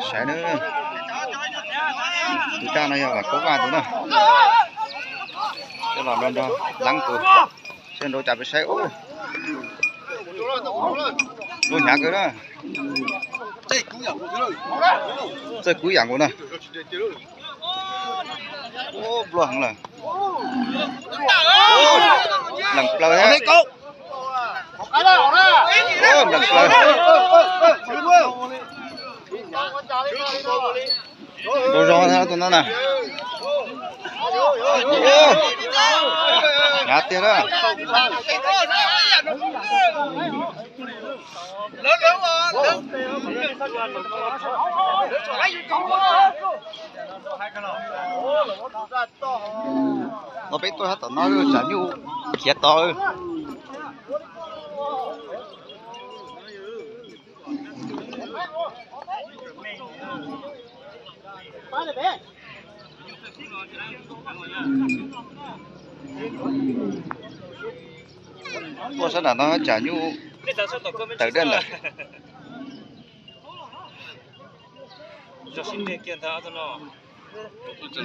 Saib na, tus coj no yog Vam Kaub Vaj tus na. Coj los nrog nrog Leeb tus, seb nrau cas peb saib. Lub hnyav kawg na. Txawj kub yam nkaus na. Nplua heev lawm. Nplees plaws thiab. Nplees plaws. Zoo zoo thiab tus no na. Hnyav tiag na. No peb tuaj tom no tsam nyuj khiav tod. Tuaj sab nram no tsam nyuj tawm dej lawm.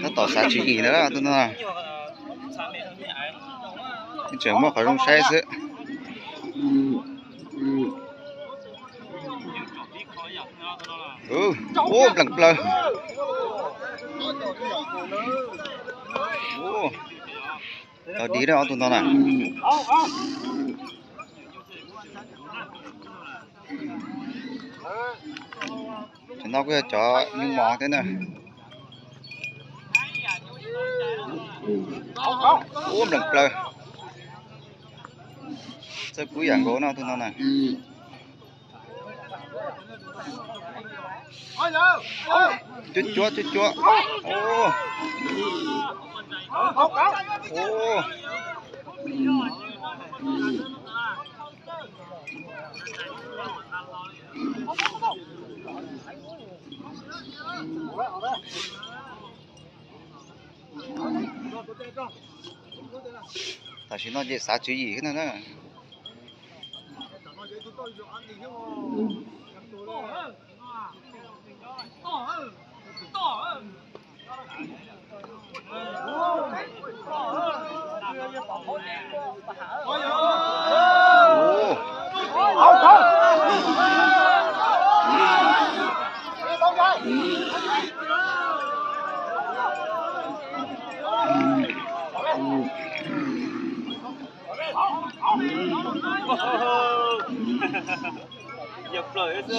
Tab tom xav tswv yim ntawd tus no. Tseem muaj qhov zoo saib xwb. Ub, nplees plaws. Tau dim na ob tug no na. Cov no kuj yog cov nyuj mos thiab na. Ub, nplees plaws. Txawj kub yam nkaus no tus no na. Cuab cuab cuab cuab. Tam sim no ces xav tswv yim na.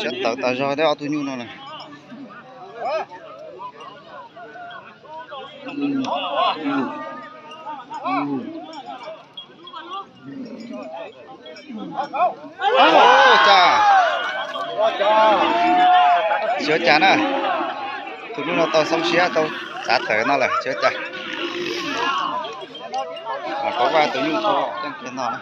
Siab tawv tas zog thiab ob tug nyuj no na. Cas, tsis ua cas na. Tus nyuj no tau xoob siab tau txav tawm no lawm tsis ua cas. Mas Kaub Vaj tus nyuj tau teej kiag no na.